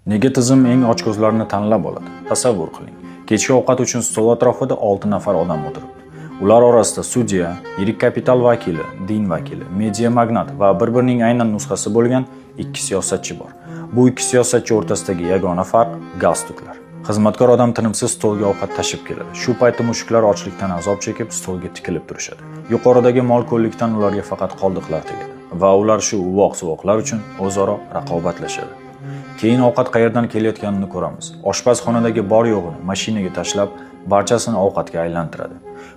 Nega tizim eng ochko'zlarni tanlab oladi? Tasavvur qiling. Kechki ovqat uchun stol atrofida 6 nafar odam o'tiribdi. Ular orasida sudya, yirik kapital vakili, din vakili, media magnat va bir-birining aynan nusxasi bo'lgan ikki siyosatchi bor. Bu ikki siyosatchi o'rtasidagi yagona farq galstuklar. Xizmatkor odam tinimsiz stolga ovqat tashib keladi. Shu paytda mushuklar ochlikdan azob chekib, stolga tikilib turishadi. Yuqoridagi mol-ko'llikdan ularga faqat qoldiqlar tegadi va ular shu uvoq-suvoqlar uchun o'zaro raqobatlashadi. Keyin ovqat qayerdan kelayotganini ko'ramiz. Oshpaz xonadagi bor yo'g'ini mashinaga tashlab, barchasini ovqatga aylantiradi.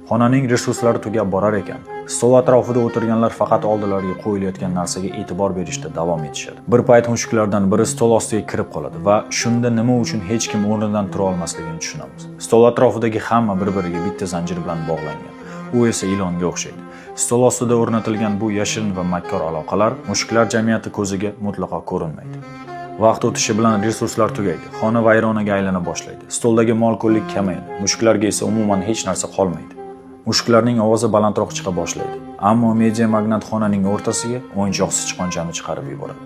Xonaning resurslari tugab borar ekan, stol atrofida o'tirganlar faqat oldilariga qo'yilayotgan narsaga e'tibor berishda davom etishadi. Bir payt mushuklardan biri stol ostiga kirib qoladi va shunda nima uchun hech kim o'rnidan tura olmasligini tushunamiz. Stol atrofidagi hamma bir-biriga bitta zanjir bilan bog'langan. U esa ilonga o'xshaydi. Stol ostida o'rnatilgan bu yashirin va makkor aloqalar mushuklar jamiyati ko'ziga mutlaqo ko'rinmaydi. Vaqt o'tishi bilan resurslar tugaydi. Xona vayronaga aylana boshlaydi. Stoldagi mol-ko'llik kamayadi. Mushuklarga esa umuman hech narsa qolmaydi. Mushuklarning ovozi balandroq chiqa boshlaydi. Ammo media magnat xonaning o'rtasiga o'yinchoq sichqonchani chiqarib yuboradi.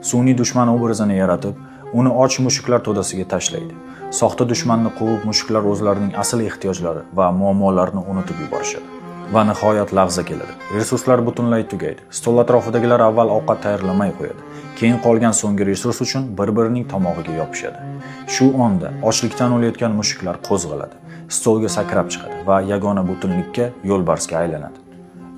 Sun'iy dushman obrazini yaratib, uni och mushuklar to'dasiga tashlaydi. Soxta dushmanni quvib, mushuklar o'zlarining asl ehtiyojlari va muammolarini unutib yuborishadi. Va nihoyat lahza keladi. Resurslar butunlay tugaydi. Stol atrofidagilar avval ovqat tayyorlamay qo'yadi. Keyin qolgan so'nggi resurs uchun bir-birining tomog'iga yopishadi. Shu onda ochlikdan o'layotgan mushuklar qo'zg'aladi. Stolga sakrab chiqadi va yagona butunlikka, yo'lbarsga aylanadi.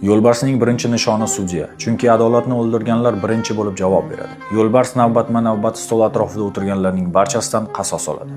Yo'lbarsning birinchi nishoni sudya, chunki adolatni o'ldirganlar birinchi bo'lib javob beradi. Yo'lbars navbatma-navbat stol atrofida o'tirganlarning barchasidan qasos oladi.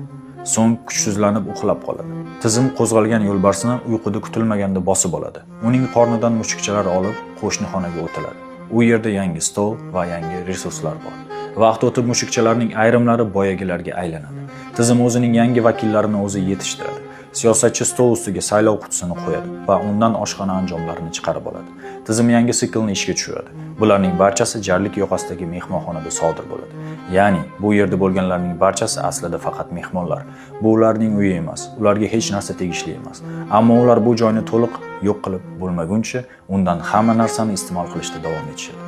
So'ng kuchsizlanib uxlab qoladi. Tizim qo'zg'algan yo'lbarsni uyquda kutilmaganda bosib oladi. Uning qornidan mushukchalar olib, qo'shni xonaga o'tiladi. U yerda yangi stol va yangi resurslar bor. Vaqt o'tib, mushukchalarning ayrimlari boyagilarga aylanadi. Tizim o'zining yangi vakillarini o'zi yetishtiradi. Siyosatchi stol ustiga saylov qutisini qo'yadi va undan oshxona anjomlarini chiqarib oladi. Tizim yangi siklni ishga tushiradi. Bularning barchasi jarlik yoqasidagi mehmonxonada sodir bo'ladi. Ya'ni bu yerda bo'lganlarning barchasi aslida faqat mehmonlar. Bu ularning uyi emas, ularga hech narsa tegishli emas. Ammo ular bu joyni to'liq yo'q qilib bo'lmaguncha undan hamma narsani iste'mol qilishda davom etishadi.